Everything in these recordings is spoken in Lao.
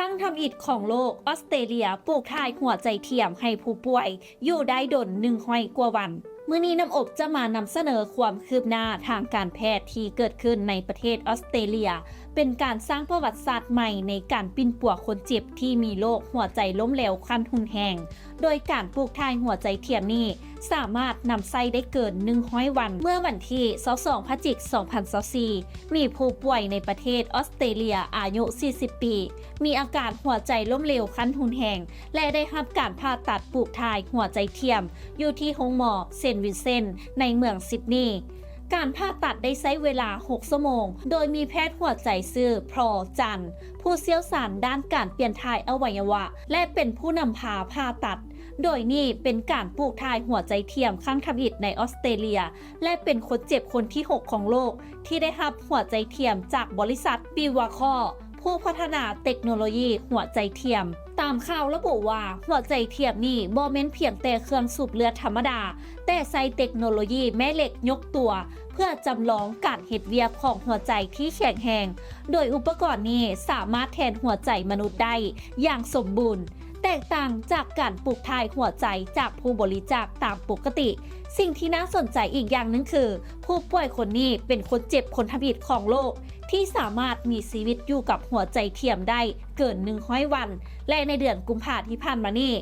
ຄັ້ງທຳອິດຂອງໂລກ, ອອສເຕຣເລຍປູກຖ່າຍຫົວໃຈທຽມໃຫ້ຜູ້ປ່ວຍຢູ່ໄດ້ດົນໜຶ່ງຮ້ອຍກວ່າວັນ. ມື້ນີ້ນ້ຳອົບຈະມານຳສະເໜີຄວາມຄືບໜ້າທາງການແພດທີ່ເກີດຂຶ້ນໃນປະເທດອອສເຕຣເລຍ, ເປັນການສ້າງປະຫວັດສາດໃໝ່ໃນການປິ່ນປົວຄົນເຈັບທີ່ມີໂລກຫົວໃຈລົ້ມເຫຼວຂັ້ນຮຸນແຮງ, ໂດຍການປູກຖ່າຍຫົວໃຈທຽມນີ້ ສາມາດນຳໃຊ້ໄດ້ເກີນໜຶ່ງຮ້ອຍວັນ. ເມື່ອວັນທີຊາວສອງ ພະຈິກ ສອງພັນຊາວສີ່ ມີຜູ້ປ່ວຍໃນປະເທດອອສເຕຣເລຍອາຍຸສີ່ສິບປີ ມີອາການຫົວໃຈລົ້ມເຫຼວຂັ້ນຮຸນແຮງ ແລະ ໄດ້ຮັບການຜ່າຕັດປູກຖ່າຍຫົວໃຈທຽມຢູ່ທີ່ໂຮງໝໍເຊນວິນເຊັນໃນເມືອງຊິດນີ. ການຜ່າຕັດໄດ້ໃຊ້ເວລາຫົກຊົ່ວໂມງ, ໂດຍມີແພດຫົວໃຈຊື່ ພຣ ຈັນ ຜູ້ຊ່ຽວຊານດ້ານການປ່ຽນຖ່າຍອະໄວຍະວະ ແລະ ເປັນຜູ້ນຳພາຜ່າຕັດ. ໂດຍນີ້ເປັນການປູກຖ່າຍຫົວໃຈທຽມຄັ້ງທຳອິດໃນອອສເຕຣເລຍ ແລະ ເປັນຄົນເຈັບຄົນທີຫົກຂອງໂລກທີ່ໄດ້ຮັບຫົວໃຈທຽມຈາກບໍລິສັດ Pivacor ຜູ້ພັດທະນາເຕັກໂນໂລຢີຫົວໃຈທຽມ. ຕາມຂ່າວລະບຸວ່າ ຫົວໃຈທຽມນີ້ບໍ່ແມ່ນພຽງແຕ່ເຄື່ອງສູບເລືອດທຳມະດາ, ແຕ່ໃຊ້ເຕັກໂນໂລຢີແມ່ເຫຼັກຍົກຕົວ ເພື່ອຈຳລອງການເຮັດວຽກຂອງຫົວໃຈທີ່ແຂງແຮງ, ໂດຍອຸປະກອນນີ້ສາມາດແທນຫົວໃຈມະນຸດໄດ້ຢ່າງສົມບູນ. ແຕກຕ່າງຈາກການປູກຖ່າຍຫົວໃຈຈາກຜູ້ບໍລິຈາກຕາມປົກກະຕິ, ສິ່ງທີ່ໜ້າສົນໃຈອີກຢ່າງໜຶ່ງຄື ຜູ້ປ່ວຍຄົນນີ້ເປັນຄົນເຈັບຄົນທຳອິດຂອງໂລກ ທີ່ສາມາດມີຊີວິດຢູ່ກັບຫົວໃຈທຽມໄດ້ເກີນໜຶ່ງຮ້ອຍວັນ ແລະ ໃນເດືອນກຸມພາທີ່ຜ່ານມານີ້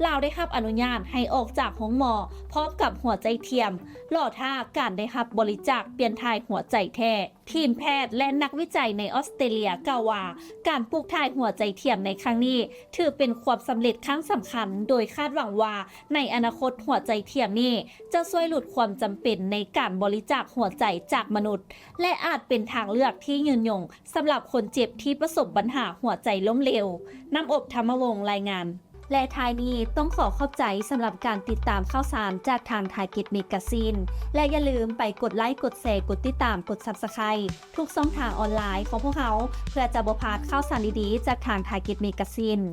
ລາວໄດ້ຮັບອະນຸຍາດໃຫ້ອອກຈາກໂຮງໝໍ ພ້ອມກັບຫົວໃຈທຽມ, ລໍຖ້າການໄດ້ຮັບບໍລິຈາກປ່ຽນຖ່າຍຫົວໃຈແທ້. ທີມແພດ ແລະ ນັກວິໄຈໃນອອສເຕຣເລຍກ່າວວ່າ ການປູກຖ່າຍຫົວໃຈທຽມໃນຄັ້ງນີ້ ຖືເປັນຄວາມສຳເລັດຄັ້ງສຳຄັນ, ໂດຍຄາດຫວັງວ່າໃນອະນາຄົດ ຫົວໃຈທຽມນີ້ຈະຊ່ວຍຫຼຸດຄວາມຈຳເປັນໃນການບໍລິຈາກຫົວໃຈຈາກມະນຸດ ແລະ ອາດເປັນທາງເລືອກທີ່ຍືນຍົງສຳລັບຄົນເຈັບທີ່ປະສົບບັນຫາຫົວໃຈລົ້ມເຫຼວ. ນ້ຳອົບ ທຳມະວົງ ລາຍງານ. ແລະ ທ້າຍນີ້ຕ້ອງຂໍຂອບໃຈສຳລັບການຕິດຕາມຂ່າວສານຈາກທາງ Target Magazine ແລະ ຢ່າລືມໄປກົດໄລ, ກົດແຊ, ກົດຕິດຕາມ, ກົດ Subscribe ທຸກຊ່ອງທາງອອນລາຍຂອງພວກເຮົາ ເພື່ອຈະບໍ່ພາດຂ່າວສານດີໆຈາກທາງ Target Magazine.